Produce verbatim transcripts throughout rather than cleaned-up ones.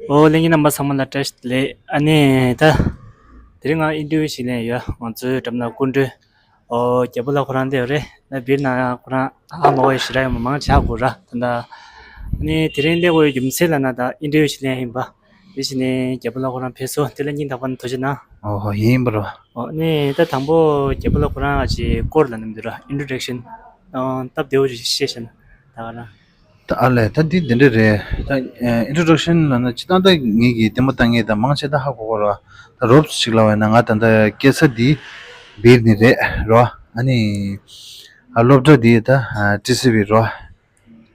ཨོ་ལྷན་རྒྱས་རྣམ་པ་ཚང་མ་ལ་བཀྲ་ཤིས་བདེ་ལེགས། ཨ་ནི་ད་དེ་རིང་ང་ཨིན་ཊར་བིའུ་ཞིག་ལེན་ཡོད། ང་ཚོའི་འགྲམ་ན་སྐུ་མགྲོན། ཨོ་རྒྱལ་པོ་ལགས་ཁོ་རང་བསྡད་ཡོད་རེད། ད་བིར་ན་ཁོ་རང་ཧ་མ་གོ་བའི་ཞེ་དྲག་ཡོད་མ། མང་ཆེ་ཧ་གོ་ར། ད་ད་ཨ་ནི་དེ་རིང་སླེབས་དགོས་ཡོད་རྒྱུ་མཚན་ལབ་ན་ད་ཨིན་ཊར་བིའུ་ཞིག་ལེན་ཡིན་པ། དེ་བཞིན་ནས་རྒྱལ་པོ་ལགས་ཁོ་རང་ཕེབས་སོང་། དེ་ལ་སྙིང་ཐག་པ་ནས་ཐུགས་རྗེ་གནང་། ཨོ་ཧོ་ཡིན་པ་རོ། ཨོ་ནི་ད་དང་པོ་རྒྱལ་པོ་ལགས་ཁོ་རང་ཨ་ཅེ་སྐོར་ལ་ནམ་དུ་ར་ཨིན་ཊྲོ་ཌག་ཤན་སྟབས་བདེ་བོ་ཞིག་བཤད་ཤེས་ན་ད་ག་རང་། ད་ཨ་ལས་ད་འདི་འདི་འདྲ་རེད། ད་ཨིན་ཊྲོ་ཌག་ཤན་ལབ་ན་སྤྱིར་བཏང་ད་ངེད་ཀྱིས་ལྟད་མོ་ལྟ་མཁན་ད་མང་ཆེ་ད་ཧ་གོ་གོ་ར། ད་རོབ་ཅིག་ལབ་པ་ཡིན་ན་ང་ད་ལྟ་སྐྱེས་ས་འདི་བིར་ནས་རེད་རོ། ཨ་ནི་ཨ་སློབ་གྲྭ་འདི་ད་ཊི་སི་ཝི་རོ།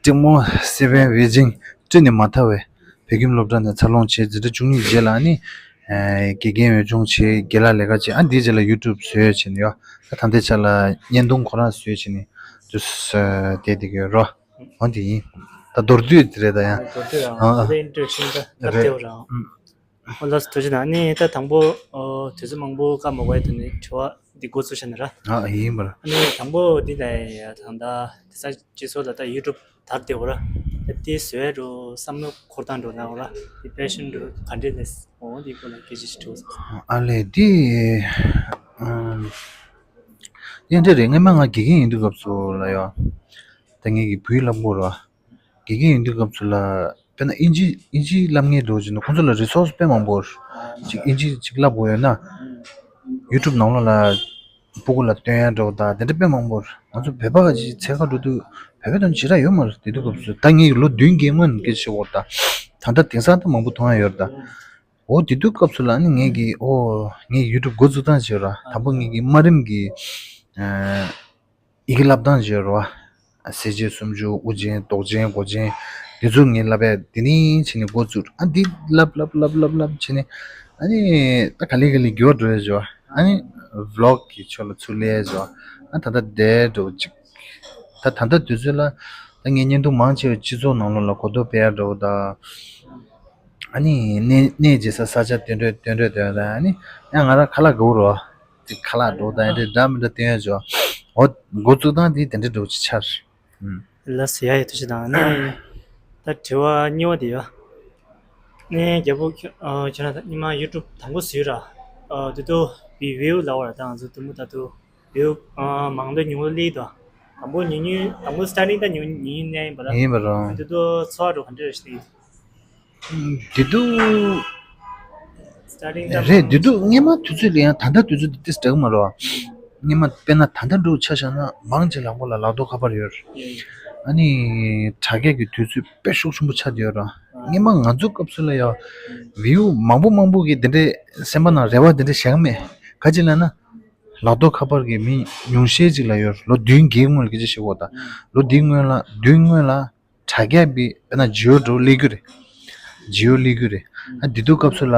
ཀྲིག་མོ་སི་ཝེན་ཝེ་ཇིང་ཀྲི་ནས་མ་ཐར་བའི་བོད་ཁྱིམ་སློབ་གྲྭ་ནས་འཚར་ལོངས་བྱས། འཛིན་གྲྭ་བཅུ་གཉིས་རྗེས་ལ་ནི་ཨེ་དགེ་རྒན་འོས་སྦྱོང་བྱས། རྒན་ལགས་ལས་ཀ་བྱས། ཨ་འདིའི་རྗེས་ལ་ཡུ་ཊུབ་བཟོས་བྱས་ནས་ཡོད། ད་ད་ལྟའི་ཆ་ལ་བརྙན་ཐུང་ཁོ་རང་བཟོས་བྱས་ནས་དུ་བསྡད་བསྡད་ཀྱི་ཡོད་རོ། འོ་འདི་ཡིན། ད་མདོར་བསྡུས་དེ་རེད་ད་ཡང་། མདོར་བསྡུས་རང་ཨ་ད་ལྟ་ཨིན་ཊྲོ་ཌག་ཤན་ད་ད་རེད། ལྟེ་བ་རང་ཨུམ། ཨོ་ལགས་སོ་ཐུགས་རྗེ་གནང་། ཨ་ནི་ད་དང་པོ་ཨོ་དུས་ཚོད་མང་པོ་བཀག་མ་དགོས་པའི་ཐོག་ནས་དྲི་བ་འདི་འགོ་ཚུགས་བྱས་ན་ར། ཨ་ཡིན་པར། ཨ་ནི་དང་པོ་འདི་ལ་ཡ་ད་ལྟ་དེང་སང་སྤྱི་ཚོགས་ལ་ད་ཡུ་ཊུབ་དར་བསྡད་ཡོད་ར། ད་འདི་བཟོ་ཡ་འགྲོ་བསམ་བློ་འཁོར་སྟངས་འགྲོ་ན་ཡོད་ར། འདི་པེ་ཤན་འགྲོ་ག་འདྲས་ལས་འོ་འདི་སྐོར་ལ་སྐད་ཆ་ཞིག་དྲི་བ། ཨ་ལས་འདི་ཨམ་ཡང་འདྲ་རེད། སྔོན་མ་ང་དགེ་རྒན་ཡིན་དུས་སྐབས་སུ་ལ་ཡ་ད་ངེད་ཀྱི་བུའི་ལབ་དགོས་ར། དགེ་རྒན་ཡིན་དུས་སྐབས་སུ་ལ་དཔེར་ན་ཨིན་ཇི་ཨིན་ཇི་བསླབ་མཁན་འདྲ་བོ་ཅིག་ན་ཁོང་ཚོ་ལ་རི་སོར་སི་དཔེ་མང་པོ་ཅིག་ཨིན་ཇི་ཅིག་བསླབ་དགོས་ཡོད་ན་ཡུ་ཊུབ་ནང་ལོགས་ལ་སྤུ་གུ་ལ་སྟོན་ཡ་འདྲ་བོ་དང་དེ་འདྲ་དཔེ་མང་པོ། ང་ཚོ་བོད་པ་ག་ཅིག་འཚོལ་ག་འགྲོ་དུས་བོད་པའི་དོན་ཞེ་དྲག་ཡོད་མ་རེད། དེ་དུས་སྐབས་སུ་ད་ངས་ལོ་བདུན་བརྒྱད་སྔོན་སྐད་ཆ་བཤད་པ་རེད་ད། ད་ལྟ་དེང་སང་ད་མང་པོ་མཐོང་ཡ་ཡོད་རེད་ད། འོ་དེ་དུས་སྐབས་སུ་ལ་ནི་ངས་ཀྱི་ཨོ་ངས་ཡུ་ཊུབ་འགོ་འཛུགས་སྟངས་བྱས་ར། དང་པོ་ངས་ཀྱི་དམའ་རིམ་གྱི་ཨ། ཡི་གེ་བསླབ་སྟངས་བརྗོད་རོ། གསལ་བྱེད་སུམ་ཅུ། དབུ་ཅན། འདོགས་ཅན། མགོ་ཅན། འདི་ཚོ་ངས་བསླབ་པས་འདི་ནི་བྱས་ནས་འགོ་བཙུགས། ཨ་འདི་བསླབ་བསླབ་བསླབ་བསླབ་བསླབ་བྱས་ནས་ཨ་ནི་ད་ག་ལེ་ག་ལེ་འགྱུར་བ་འགྲོ་ཡ་བྱོས། ཨ་ནི་ཝི་ལོག་གི་ཕྱོགས་ལ་ཚུར་སླེབས་བྱོས། ཨ་ད་ལྟ་བསྡད་འགྲོ་ཅིག་ད་ད་ལྟ་དུས་ཚོད་ལ་ད་ངས་བརྙན་ཐུང་མང་ཆེ་བ་སྤྱི་ཚོགས་ནང་ལོགས་ལ་གོ་རྟོགས་སྤེལ་ཡ་འགྲོ་ད། ཨ་ནི་གནས་གནས་མཇལ་ས་ས་ཆ་དེ་འདྲ་དེ་འདྲ་དེ་འདྲ། ཨ་ནི་ཡང་ང་རང་ཁ་ལག་དགའ་བོ་རོ། དེ་ཁ་ལག་འགྲོ་དང་དེ་འདྲ་མི་འདྲ་བསྟན་ཡ་བྱོས། འོ་འགོ་བཙུགས་སྟངས་དེ་དེ་འདྲ་འགྲོ་ཅི་ཆར། ཨུམ། ལགས་སོ་ཡ་ཡ་ཐུགས་རྗེ་གནང་། ཨ་ནི་ད་དྲི་བ་གཉིས་པ་དེ་ཡོད། ཨ་ནི་རྒྱལ་པོ་ཁྱོད་ཨ་ཁྱོད་རང་ད་སྔོན་མ་ཡུ་ཊུབ་དང་པོ་བཟོས་ར། ཨ་དེ་དུས་བི་ཝིའུ་ལབ་པ་ར་ད་ང་ཚོ་དུམ་བུ་ད་དུ་ཝིའུ་ཨ་མང་དུ་ཉུང་དུ་སླེབས་དོ། དང་པོ་ཉུང་ཉུང་དང་པོ་སི་ཊར་ཊིང་ད་ཉུང་ཉུང་ཉུང་ཉུང་ཡིན་པ་ར། ཡིན་པ་ར། ཨ་དེ་དུས་ཚོར་བ་འགྲོ་ག་འདྲ་རེད་ཤི། དེ་དུས་སི་ཊར་ཊིང་ད་རེད། དེ་དུས་སྔོན་མ་དུས་ཚོད་ལ་ཡང་ད་ལྟ་དུས་ཚོད་དེ་ཏིས་འདྲ་གི་མ་རེད་བ། སྔོན་མ་དཔེར་ན་ད་ལྟ་འདྲ་བོ་ཆ་བཞག་ན་མང་ཆེ་ལག་པ་ལ་ལག་ཐོག་ཁ་པར་ཡོད་རེད། ཨ་ནི་དྲ་རྒྱ་གི་དུས་ཚོད་དཔེ་ཤུགས་ཆེན་པོ་ཆགས་བསྡད་ཡོད་རེད། སྔོན་མ་ང་ཚོ་སྐབས་སུ་ལ་ཡང་ཝིའུ་མང་པོ་མང་པོ་གི་དེ་འདྲའི་སེམས་པ་ནང་རེ་བ་དེ་འདྲ་བཞག་གི་མེད། ག་ཅི་ལབ་ན་ལག་ཐོག་ཁ་པར་གི་མི་ཉུང་ཤས་ཅིག་ལ་ཡོད་རེད། ལོ་བདུན་བརྒྱད་སྔོན་ལ་སྐད་ཆ་བཤད་གོ་ད། ལོ་འདིའི་སྔོན་ལ་བདུན་སྔོན་ལ་དྲ་རྒྱ་པའི་དཔེར་ན་ཇི་ཡོ་འདྲ་བོ་སླེབས་རྒྱུ་རེད། ཇི་ཡོ་སླེབས་རྒྱུ་རེད། ཨ་འདི་དུས་སྐབས་སུ་ལ་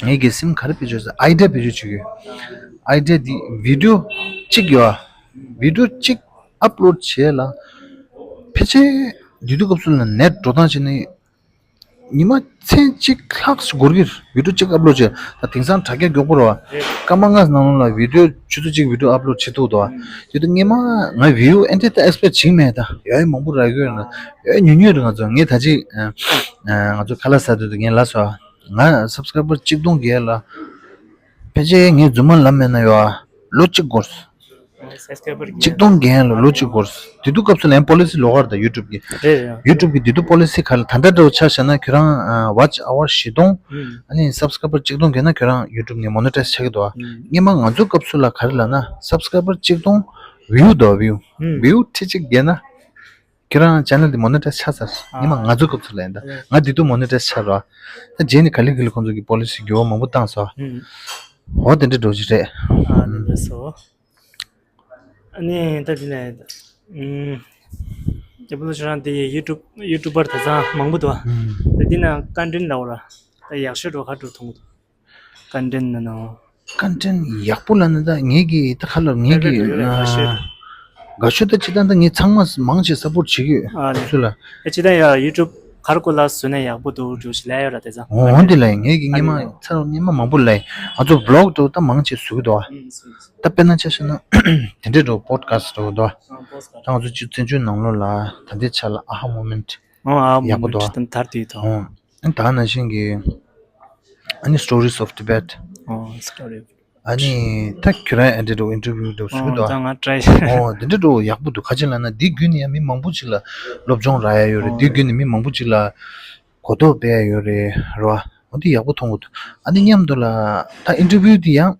ངེད་ཀྱི་སེམས་ག་རེ་བེད་སྤྱོད་ཟེར་ཨའི་ཌི་ཡ་བེད་སྤྱོད་བྱེད་ཀྱི་ཡོད། ཨའི་ཌི་ཡ་འདི་ཝི་ཌི་ཡོ་གཅིག་ཡོད། ཝི་ཌི་ཡོ་གཅིག་ཨབ་ལོཌ་བྱས་ལ་ཕལ་ཆེར་འདི་དུས་སྐབས་སུ་ལ་ནེཊ་འགྲོ་སྟངས་བྱས་ནས་ཉི་མ་མཚན་གཅིག་ལྷག་ཅིག་འགོར་གྱི་རེད། ཝི་ཌི་ཡོ་གཅིག་ཨབ་ལོཌ་བྱས། ད་དེང་སང་དྲ་རྒྱ་མགྱོགས་པོ་རེད་བ། རེད། སྐར་མ་ལྔ་ནང་ལོགས་ལ་ཝི་ཌི་ཡོ་ཆུ་ཚོད་གཅིག་ཝི་ཌི་ཡོ་ཨབ་ལོཌ་བྱེད་ཐུབ་འདུག་བ། ཨུམ། དེ་དུས་སྔོན་མ་ང་ཝིའུ་ཨེ་འདྲ་ད་ཨེག་སི་པེག་བྱེད་ཀྱི་མེད། ད་ཡོད་མང་པོ་རག་གི་ཡོད་ན་ཡོད་ཉུང་ཉུང་རེད། ང་ཚོ་ངས་ད་ཅིག་ཨ་ཨ་ང་ཚོ་ཁ་ལག་ཟ་དུས་དུ་ངས་ལབ་སོང་། ང་སབ་སི་ཀ་རའི་བར་གཅིག་སྟོང་བརྒལ་ལ་ཕལ་ཆེར་ངས་རྫུན་མ་ལབ་མེད་ན་ཡོད་ཨ་ལོ་གཅིག་འགོར། སབ་སི་ཀ་རའི་བར་གཅིག་སྟོང་བརྒལ་ལ་ལོ་གཅིག་འགོར། དེ་དུས་སྐབས་སུ་ལ་ཡང་པོ་ལི་སི་ལོགས་ཀ་རེད་ད་ཡུ་ཊུབ་ཀྱི། རེད་རེད། ཡུ་ཊུབ་ཀྱི་དེ་དུས་པོ་ལི་སི་ག་ལ་ད་ལྟ་འདྲ་བོ་ཆ་བཞག་ན་ཁྱོད་རང་ཨ་ཝ་ཆི་ཨ་ཝར་བཞི་སྟོང་། ཨུམ། ཨ་ནི་སབ་སི་ཀ་རའི་བར་གཅིག་སྟོང་བརྒལ་ན་ཁྱོད་རང་ཡུ་ཊུབ་ནས་མོ་ནི་ཊའི་ཛི་ཆགས་ཀྱི་འདུག་བ། ཨུམ། སྔོན་མ་ང་ཚོ་སྐབས་སུ་ལ་ག་རེ་ལབ་ན་སབ་སི་ཀ་རའི་བར་གཅིག་སྟོང་ཝིའུ་འདུག་བ་ཝིའུ། ཨུམ། ཝིའུ་ཁྲི་གཅིག་བརྒལ་ན་ཁྱོད་རང་ཆེ་ནལ་དེ་མོ་ནི་ཊའི་ཛི་ཆགས་ཚར། ཨ། སྔོན་མ་ང་ཚོ་སྐབས་སུ་ལ་ཡིན་ད། ཨ། ང་དེ་དུས་མོ་ནི་ཊའི་ཛི་ཆགས་ར། ད་རྗེས་ནས་ག་ལེ་ག་ལེ་ཁོང་ཚོ་གི་པོ་ལི་སི་འགྱུར་བ་མང་པོ་བཏང་སོང་། ཨུམ། འོ་དེ་འདྲ་འགྲོ་གི་རེད། ཨ་ནི་འདི་སོ། ཨ་ནི་ད་དེ་ནས་ཨུམ། རྒྱལ་པོ་ལགས་ཁྱོད་རང་དེ་ཡུ་ཊུབ་ཡུ་ཊུབ་པར་དེ་ཚང་མང་པོ་འདུག་ཨ། ཨུམ། ད་དེ་ན་ཀོན་ཊེན་ཊི་ལབ་ར། ད་ཡག་ཤོས་འགྲོ་ག་འགྲོ་མཐོང་གི་འདུག་ཀོན་ཊེན་ཊི་ན་ནོ། ཀོན་ཊེན་ཊི་ཡག་པོ་ལབ་ན་ད་ངེད་ཀྱི་ད་ཁ་ལོར་ངེད་ཀྱི་ཡག་པོ་ཡོད་རེད། ཨ་དགའ་ཤོས། དགའ་ཤོས་ད་སྤྱིར་བཏང་ད་ངས་ཚང་མ་མང་ཆེ་སཔོར་ཊི་བྱེད་ཀྱི་ཡོད། ཨ་ནི་སུ་ལ། ཨེ་སྤྱིར་བཏང་ཡ་ཡུ་ཊུབ་ག་རེ་སྐོར་ལ་བཟོས་ན་ཡག་པོ་འདུག་འགྲོ་ཞིག་ལབ་ཡོད་ར་དེ་ཚང་། འོ་འདི་ལ་ངེད་ཀྱི་སྔོན་མ་ཨ་ནི་ཚར་སྔོན་མ་མང་པོ་ལབ་ང་ཚོ་ཝི་ལོག་འདྲ་བོ་ད་མང་ཆེ་བཟོ་གི་འདུག་ཨ། ཨུམ་བཟོས། ད་དཔེར་ན་ཆ་བཞག་ན་དེ་འདྲའི་འགྲོ་པོ་ཌི་ཁ་སི་ཊི་འདྲ་བོ་འདུག་ཨ། ཨ་པོ་ཌི་ཁ་སི་ཊི། ད་ང་ཚོ་སྤྱི་བཙན་བྱོལ་ནང་ལོགས་ལ་ད་ལྟའི་ཆ་ལ་ཨ་ཧ་མོ་མེན་ཊི་ཨོ་ཨ་ཡག་པོ་འདུག་ཨ། ད་དར་དུས་ད་ཨོ། ཨ་ནི་ད་ནང་བཞིན་གྱི་ཨ་ནི་Stories of Tibet། ཨོ་Story of Tibet། ཨ་ནི་ད་ཁྱོད་རང་ཨེ་འདྲ་འགྲོ་ཨིན་ཊར་བིའུ་འགྲོ་ཟུར་ཨོ་དུ། ད་ང་ཊི་རའི་ཨོ་དེ་འདྲ་འགྲོ་ཡག་པོ་འདུག་ག་ཅི་ལབ་ན་འདི་བརྒྱུད་ནས་ཡང་མི་མང་པོ་ཅིག་ལ་སློབ་སྦྱོང་རག་ཡ་ཡོད་རེད། ཨོ་འདི་བརྒྱུད་ནས་མི་མང་པོ་ཅིག་ལ་གོ་རྟོགས་སྤེལ་ཡ་ཡོད་རེད་རོ། འོ་འདི་ཡག་པོ་མཐོང་གི་འདུག་ཨ་ནི་མཉམ་དུ་ལ་ད་ཨིན་ཊར་བིའུ་འདི་ཡང་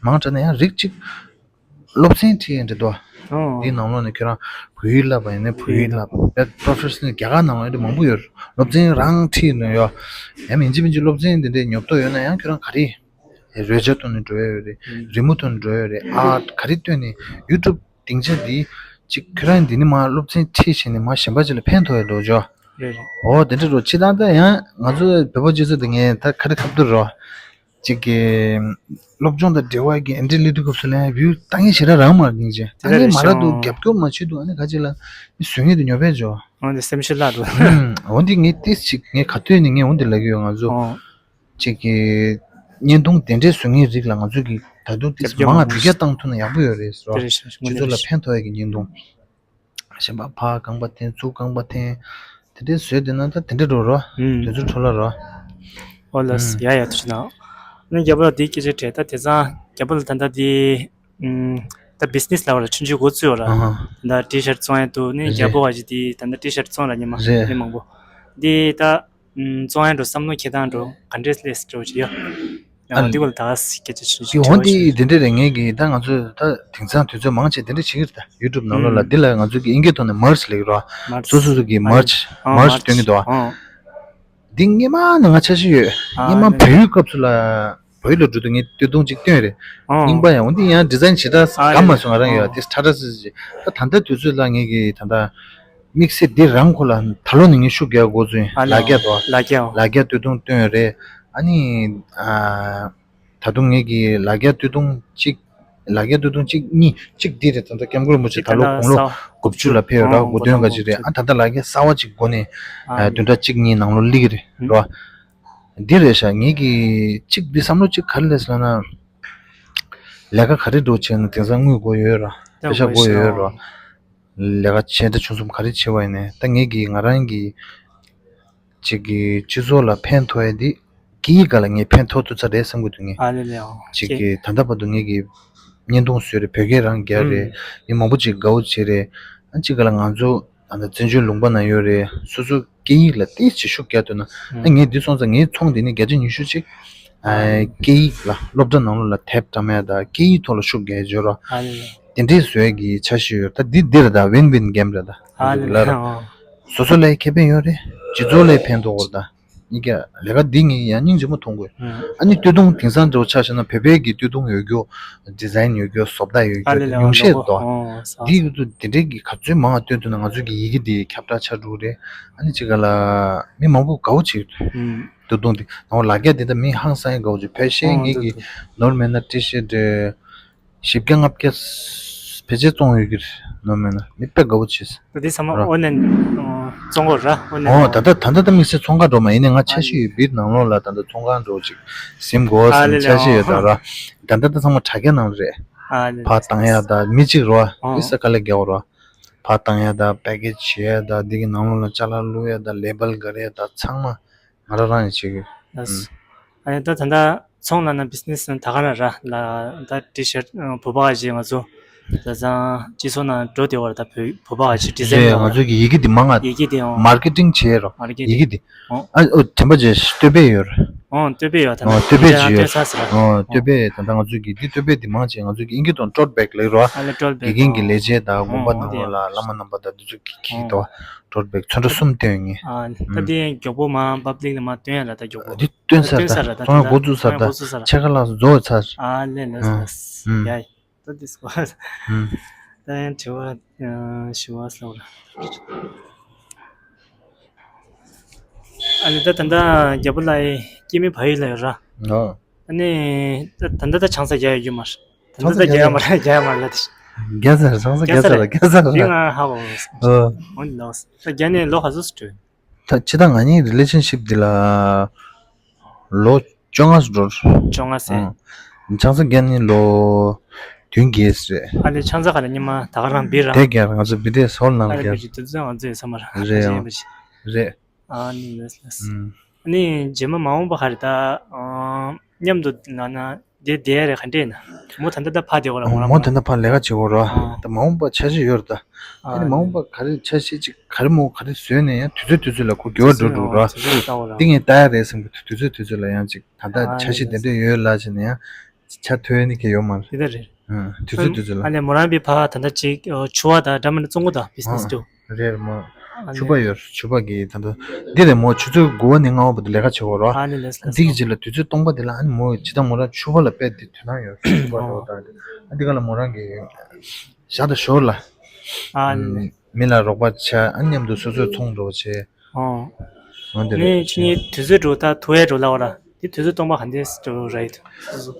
མང་དྲགས་ན་ཡང་རིགས་གཅིག་སློབ་ཚན་ཁྲིད་ཡས་འདྲ་འདུག་ཨོ་འདིའི་ནང་ལོགས་ནས་ཁྱོད་རང་བོད་ཡིག་བསླབ་པ་ཡིན་ན་བོད་ཡིག་བསླབ་པ་པྲོ་ཕེ་ཤ་ནལ་རྒྱ་གར་ནང་ལ་ཡོད་མང་པོ་ཡོད་རེད། སློབ་ཚན་རང་ཁྲིད་ནས་ཡོད། ཡང་མིན་གཅིག་མིན་གཅིག་སློབ་ཚན་འདི་འདྲའི་ཉོབ་ཏོ་ཡོད་ན་ཡང་ཁྱོད་རང་ག་རེ་རོལ་ཆ་ཐོག་ནས་འགྲོ་ཡ་ཡོད་རེད། རི་མོ་ཐོག་ནས་འགྲོ་ཡ་ཡོད་རེད། ཨར་ཊི་ག་རེ་སྟོན་ནས་ཡུ་ཊུབ་སྡིངས་ཆ་འདི་གཅིག་ཁྱོད་རང་འདི་ནས་མར་སློབ་ཚན་ཁྲིད་བྱས་ནས་མར་གཞན་པ་ཅིག་ལ་ཕན་ཐོགས་ཡ་འགྲོ་ཆོག་རེད་རེད། ཨོ་དེ་འདྲ་འགྲོ་ཅི་ལྟར་ད་ཡང་ང་ཚོ་བོད་པ་སྤྱི་ཚོགས་འདི་ངས་ད་ག་རེ་ཁ་བསྡུར་རོ། གཅིག་གི་སློབ་སྦྱོང་དང་འབྲེལ་བ་གི་ཨེ་འདྲའི་སླེབས་དུས་སྐབས་སུ་ལ་བིའུ་བཏང་ཡས་ཞེ་དྲག་རག་མ་རེད་སྙིང་རྗེ། བཏང་ཡས་མ་རག་འདུག་རྒྱབ་སྐྱོར་མ་བྱེད་འདུག་ཨ་ནི་ག་ཅིག་ལ་མི་བཟོ་མཁན་དེ་ཉོབ་པས་འཇོ། འོ་འདི་སེམས་ཤུགས་བརླག་འགྲོ། ཧུམ། འོ་འདི་ངས་ཏིས་ཅིག་ངས་ག་དུས་ནས་ངས་འོ་འདི་ལབ་ཀྱི་ཡོད། ང་ཚོ་ཨོ་གཅིག་གི་བརྙན་ཐུང་དེ་འདྲའི་བཟོ་མཁན་རིགས་ལ་ང་ཚོ་གི་ད་དུང་ཏིས་རྒྱབ་སྐྱོར་མང་ང་མ་འདི་ག་བཏང་ཐུབ་ན་ཡག་པོ་ཡོད་རེད་ཟེར་བ། དེ་རེད་ཤག་སྤྱི་ཚོགས་ལ་ཕན་ཐོགས་ཡས་ཀྱི་བརྙན་ཐུང་གཞན་པ་ཕར་རྐང་པ་འཐེན་ཚུར་རྐང་པ་འཐེན་དེ་འདྲའི་བཟོས་བསྡད་ན་ད་དེ་འདྲ་འགྲོ་རོ། ཨུམ། དེ་ཚོ་འཕྲོ་བརླག་རོ། ཨོ་ལགས་སོ། ཨུམ། ཡ་ཡ་ཐུགས་རྗེ་གནང་། ནི་རྒྱལ་པོ་ལགས་དེའི་སྐད་ཆ་དྲན་ད་དེང་སང་རྒྱལ་པོ་ལགས་ད་ལྟ་དེ་ཨུམ། ད་བི་ཛི་ནེ་སི་ལབ་པ་ལ་ཆུང་ཆུང་འགོ་བཙུགས་ཡོད་ར། ཨ་ཧ། ད་ཊི་ཤར་ཊི་བཙོང་ཡ་འདུག་ནི་རེད། རྒྱལ་པོ་བ་ཞིག་དེ་ད་ལྟ་ཊི་ཤར་ཊི་བཙོང་ར་ཉི་མ་རེད། མི་མང་པོ་དེ་ད་ཨུམ། བཙོང་ཡ་འགྲོ་བསམ་བློ་འཁྱེར་སྟངས་འགྲོ་ག་འདྲས་སླེབས་འགྲོ་ཅིག་ཡོད། ཨ་ཨ་འདི་སྐོར་ལ་ད་སྐད་ཆ་ཞུ་ཞུ་དེ་འོ་འདི་དྲི་བ་ཞིག་དེ་འདྲས་རེད། ངས་གི་ད་ང་ཚོས་ད་དེང་སང་དུས་ཚོད་མང་ཆེ་དེ་འདྲས་བྱེད་ཀྱི་རེད། ད་ཡུ་ཊུབ་ནང་ལོགས་ལ་ཨུམ། འདི་ལ་ང་ཚོས་གི་ཨིན་སྐད་ཐོག་ནས་མར་ཆི་ལབ་ཀྱི་རེད་བ། མར་ཆི། སོ་སོ་སོ་གི་ཨ་མར་ཆི་ཨ་མར་ཆི་མར་སྟོན་གྱི་ཆི་འདུག་བ། ཨ། འདི་སྔོན་མ་ནས་ང་འཆར་གཞི་ཡོད། ཨ་སྔོན་མ་ནས་བལ་ཡུལ་སྐབས་སུ་ལ་བལ་ཡུལ་ལ་འགྲོ་དུས་ངས་སྟོད་ཐུང་གཅིག་བཏོན་རེད། ཨ། རྙིང་པ་ཡང་འོ་འདི་ཡང་ཌི་ཛའིན་ཞེ་དྲག་ཨ་དགའ་མ་སོང་། ང་རང་ཡོད་ཨ་དེ་ཁྲ་ཁྲ་སི་སི་ད་ད་ལྟ་དུས་ཚོད་ལ་ངས་གི་ད་ད་དམིགས་བསལ་འདི་རང་ཁོ་ལ་ད་ལོ་ནས་ངས་ཤུགས་རྒྱག་འགོ་ཚུགས་ཡིན། ཨ་ལག་རྒྱག་དོ། ལག་རྒྱག་ལག་རྒྱག་སྟོད་ཐུང་བཏོན་རེད། ཨ་ནི་ཨ། ད་དུང་ངེད་ཀྱི་ལ་རྒྱ་སྟོད་ཐུང་གཅིག་ལ་རྒྱ་སྟོད་ཐུང་གཅིག་གཉིས་གཅིག་འདི་རེད། ད་ལྟ་སྐྱབས་མགོན་རིན་པོ་ཆེ་ད་ལོ་དགུང་ལོ་དགུ་བཅུ་ལ་ཕེབས་ཡོད་ར། དགུང་སྟོན་ག་ཅིག་རེད། ཨ་ད་ལྟ་ལ་རྒྱ་གསར་བ་གཅིག་སྒོ་ནས་བདུན་ཕྲག་གཅིག་གཉིས་ནང་ལོ་སླེབས་ཀྱི་རེད་ར། འདི་རེད་ཤག་ངེད་ཀྱི་གཅིག་འདི་བསམ་བློ་གཅིག་ག་རེ་སླེབས་སོང་ལབ་ན། ལས་ཀ་ག་རེ་འགྲོ་བྱས་ན་དེང་སང་དངུལ་དགོས་ཡོད་ར། པེ་ཤ་དགོས་ཡོད་ར། ལས་ཀ་ཆེ་འདྲ་ཆུང་གསུམ་ག་རེ་བྱེད་པ་ཡིན་ནའི་ད་ངེད་ཀྱིས་ང་རང་གི་ཅིག་གི་སྤྱི་ཚོགས་ལ་ཕན་ཐོགས་ཡ་འདི་སྐད་ཡིག་སྒང་ལ་ངས་ཕན་ཐོགས་ཐུབ་ཚར་རེད་བསམ་གྱི་འདུག་ངས་ཨ་ལེ་ལེ་ཨོ་ཅིག་ཁེ་གི་ད་ལྟ་བར་དུ་ངེད་ཀྱི་བརྙན་ཐུང་བཟོས་རེད། བོད་སྐད་རང་རྒྱག་རེད། ཨུམ། མི་མང་པོ་ཅིག་དགའ་བོ་བྱེད་རེད། ཨ་ཅིག་ག་ལ་ང་ཚོ་ད་ལྟ་བཙན་བྱོལ་ལུང་པ་ན་ཡོད་རེད། སོ་སོ་སྐད་ཡིག་ལ་ཏོག་ཙམ་ཤུགས་རྒྱག་ཐུབ་ན། ཨ་ངས་འདི་སོང་ཙང་ངའི་ཚོང་འདི་ནས་བརྒྱ་ཆ་ཉི་ཤུ་ཅིག་ཨ་སྐད་ཡིག་ལ་སློབ་གྲྭ་ནང་ལོགས་ལ་དེབ་བཀྲམ་ཡ་དང་སྐད་ཡིག་ཐོག་ལ་ཤུགས་རྒྱག་ཡ་འབྱོར་རོགས། ཨ་ལེ་ལེ། དེ་འདྲས་བཟོ་ཡ་གི་འཆར་གཞི་ཡོད། ད་འདི་འདིར་ད་ཝིན་ཝིན་གེམ་རེད་ད། ཨ་ལེ་ལ་ལེ་ར། ཨོ། སོ་སོ་ལ་ཁེ་ཕན་ཡོད་རེད། སྤྱི་ཚོགས་ལ་ཕན་ཐོགས་ཡོད་ད། ཡིན་ཀྱང་ལས་ཀ་འདི་ངས་ཡང་སྙིང་རྗེ་མོ་མཐོང་དགོས། ཨ་ནི་སྟོད་ཐུང་དེང་སང་འདྲ་བོ་ཆ་བཞག་ན་བོད་པའི་གི་སྟོད་ཐུང་ཡོད་རྒྱུ། ཌི་ཛའིན་ཡོད་རྒྱུ། བཟོ་ལྟ་ཡོད་རྒྱུ་ཉུང་ཤས་འདུག་འདི་ཡོད་དུས་དེ་འདྲའི་གི་ག་ཚོད་མང་བ་སྟོན་ཐུབ་ན་ང་ཚོའི་གི་ཡི་གེ་འདི་ཁྱབ་བསྒྲགས་ཆགས་འགྲོ་གི་རེད། ཨ་ནི་ཅིག་ག་ལ་མི་མང་པོ་དགའ་བོ་བྱེད་ཀྱི་འདུག་སྟོད་ཐུང་འདི་ནང་ལ་རྒྱ་འདི་ད་མི་ཧང་སང་ཡ་དགའ་བོ་བྱེད། ཕལ་ཆེར་ངེད་ཀྱི་ནོར་མེད་ན་ཊི་ཤར་ཊི་བཞི་བརྒྱ་ལྔ་བརྒྱ་ཕལ་ཆེར་བཙོང་ཡོད་ཀྱི་རེད། ནོར་མེད་ན་མི་དཔེ་དགའ་བོ་བྱེད། ད་འདི་ཚང་མ་ཨོ་ནན་བཙོང་གོ་ར། ཨོ་ནན། ཨོ་ད་ལྟ་ད་ལྟ་ད་དམིགས་བསལ་ཚོང་ཁང་འགྲོ་མ་ཡིན་ནའི་ང་འཆར་གཞི་ཡོད། བིར་ནང་ལོགས་ལ་ད་ལྟ་ཚོང་ཁང་འགྲོ་ཅིག་ཟིན་དགོས་ཟིན་འཆར་གཞི་ཡོད་ད་ར། ད་ལྟ་ད་ཚང་མ་དྲ་རྒྱ་ནང་རེད། ཕར་བཏང་ཡ་ད་མི་གཅིག་རོ་ཨི་ས་དཀའ་ལས་རྒྱག་རོ། ཕར་བཏང་ཡ་ད་པེ་ཀེ་ཇི་བྱེད་ཡ་ད་འདི་གི་ནང་ལོགས་ལ་ཅ་ལག་བླུག་ཡ་ད་ལེ་བལ་ག་རེ་ཡ་ད་ཚང་མ། ང་རང་རང་ཡང་བྱེད་ཀྱི། ལགས། ཨ་ནི་ད་ད་ལྟ་ཚོང་ལབ་ན་བི་ཛི་ནེ་སི་ད་ག་རང་ར་ལ་ད་ཊི་ཤར་ཊི་བོད་པ་ཞིག་ང་ཚོ་ད་ཚང་སྤྱི་ཚོགས་ནང་འགྲོ་བདེ་བར་ད་བོད་བོད་པ་ཞིག་ཌི་ཛའིན་རེད། ལ་ང་ཚོ་གི་ཡི་གེ་འདི་མང་ང་ཡི་གེ་འདི་ཨོ་མར་ཀེ་ཊིང་བྱེད་རོགས། མར་ཀེ་ཊིང་ཡི་གེ་འདི་ཨོ་ཨ་ཨོ་དྲན་པ་བྱས་སྟོད་པས་ཡོད་རེད། ཨོ་སྟོད་པས་ཡོད་ད་ཨོ་ན་སྟོད་པས་ཅི་ཡོད་ས་ཟེར་ཨོ་སྟོད་པས་ད་ལྟ་ང་ཚོ་གི་འདི་སྟོད་པས་འདི་མང་ཆེ་ང་ཚོ་གི་ཨིན་སྐད་ཐོག་ཊོཊ་བེག་ལབ་རོགས། ཨ་ལེ་ཊོཊ་བེག་དགེ་རྒན་གྱི་ལས་བྱེད་དང་དགོན་པ་ནང་ལ་བླ་མ་རྣམ་པ་དང་འདི་ཚོ་གི་གི་དོ། ཊོཊ་བེག་ཚོན་ཁྲ་གསུམ་བཏོན་ངེས། ཨ་ད་ཨུམ། དེ་མགྱོགས་པོ་མ་པབ་ལིག་ལ་མ་བཏོན་ཡ་ལ་ད་མགྱོགས་པོ། འདི་བཏོན་ཚར་ད། བཏོན་ཚར་ར་ད་ཚོང་ཁང་འགོ་བཙུགས་ཚར་ད། ཚོང་ཁང་འགོ་བཙུགས་ཚར། ཕྱེད་ཀ་ལགས་སུ་རྫོགས་ཚར། ཨ་ལེ་ལགས་ཨ་ལགས། ཨུམ། ཡ་ད་འདི་སྐོར། ཨུམ། ད་ཡང་དྲི་བ་ཞུ་བ་སློབ་ར། ཨ་ལེ་ད་ད་ལྟ་རྒྱལ་པོ་ལགས་ཡི་སྐྱེས་དམན་བལ་ཡུལ་ལ་ཡོད་ར། ཨོ། ཨ་ནི་ད་ད་ལྟ་ད་ཆང་ས་རྒྱག་ཡོད་རྒྱུ་མ་རེད། ད་ལྟ་ད་རྒྱག་ཡ་མ་རེད་རྒྱག་ཡ་མ་རེད་ལ་དེ། རྒྱག་ས་རེད། ཆང་ས་རྒྱག་ས་རེད་རྒྱག་ས་རེད། ང་ཧ་གོ་མ་སོང་། ཨོ། འོ་ནི་ལོས་ད་རྒྱག་ནས་ལོ་ག་ཚོད་སུ་འགྲོ། ད་ཕྱི་ད་ང་གཉིས་རི་ལེ་ཤན་ཤིབ་འདི་ལ་ལོ་བཅོ་ལྔ་སུ་འགྲོ། བཅོ་ལྔ་ཟེར། ཨང་། ཆང་ས་རྒྱག་ནས་ལོ་བདུན་བརྒྱད་རེད། ཨ་ལེ་ཆང་ས་ག་ལ་ཉི་མ་ད་ག་རང་བི་ར། དེ་རྒྱག་ང་ཚོ་བི་དེ་སོལ་ནང་ཨ་ལེ་རྒྱག་བི་ཅི་དུས་ཚོད་ང་ཚོ་ཡོད་ས་མ་ར། རེད་ཨང་། རེད། ཨ་ནི་ལོས་ལོས། ཨང་། ནི་རྗེས་མ་མ་འོངས་པ་ཧ་རེ་ད་ཨ་མཉམ་དུ་ལ་ན་དེ་བསྡད་རེད་ག་འདྲས་ན་མོ་ད་ལྟ་ད་ཕ་བསྡད་གོ་ལ་ཨ་ངོ་རང་མོ་ད་ལྟ་ཕར་ལས་ཀ་བྱེད་གོ་རོ། ཨ་ད་མ་འོངས་པ་འཆར་གཞི་ཡོད་རེད་ད། ཨ་ཨ་ནི་མ་འོངས་པ་ག་རེ་འཆར་གཞི་ཅིག་ག་རེ་མོ་ག་རེ་བཟོས་ནས་ཡང་དུས་ཚོད་དུས་ཚོད་ལ་ཁོ་འགྱུར་བ་འགྲོ་འགྲོ་རོ། དུས་ཚོད་ལ་ལྟ་བ་ར། འདི་ངས་ལྟ་ཡ་རེད་བསམ་གི་དུས་ཚོད་དུས་ཚོད་ལ་ཡང་ཅིག་ད་ལྟ་ཨ་འཆར་གཞི་དེ་འདྲས་ཡོད་ལ་བྱས་ནས་ཡང་ཆ་ཐོན་ནི་གི་ཡོད་མ་རེད། དེ་ལྟར་རེད། ཨ་དུས་ཚོད་དུས་ཚོད་ལ། ཨ་ནི་མོ་རང་པའི་ཕ་ད་ལྟ་ཅིག་ཨོ་ཕྱུ་པ་དང་འདྲ་མི་འདྲ་བཙོང་གི་དང་བི་ཟི་ནེ་སི་ཨ་དུ། རེད་མོ། ཨ་ཕྱུ་ནི་པ་ཡོད་ཕྱུ་པ་གི་ད་ལྟ་འདི་རེད་མོ། ཆུ་ཚོད་དགུ་པ་ནས་ལྔ་པ་བར་དུ་ལས་ཀ་བྱེད་དགོས་རོ། ཨ་ནི་ལས་ལས་འདི་གི་རྗེས་ལ་དུས་ཚོད་སྟོང་པ་དེ་ལ་ཨ་ནི་མོ་ཇི་ལྟར་མོ་རང་ཕྱུ་པ་ལ་དཔེ་དེ་དོན་དག་ཡོད་ཕྱུ་པ་རེད་ད། ཨ་འདི་ག་ལ་མོ་རང་གི་ཞག་དང་ཞོར་ལ་ཨ་ནི་མི་ལ་རོགས་པ་བྱ་ཨ་མཉམ་དུ་སོ་སོའི་ཚོང་འགྲོ་བྱེད། ཨོ། འོན་ཏེ་རེད། ངས་ཁྱེད་གཉིས་དུས་ཚོད་འགྲོ་ད་ཐུ་ཨེ་འགྲོ་ལ་བ་ར། དེ་དུས་ཚོད་སྟོང་པ་ག་འདྲས་འགྲོ་ར་ཡིན།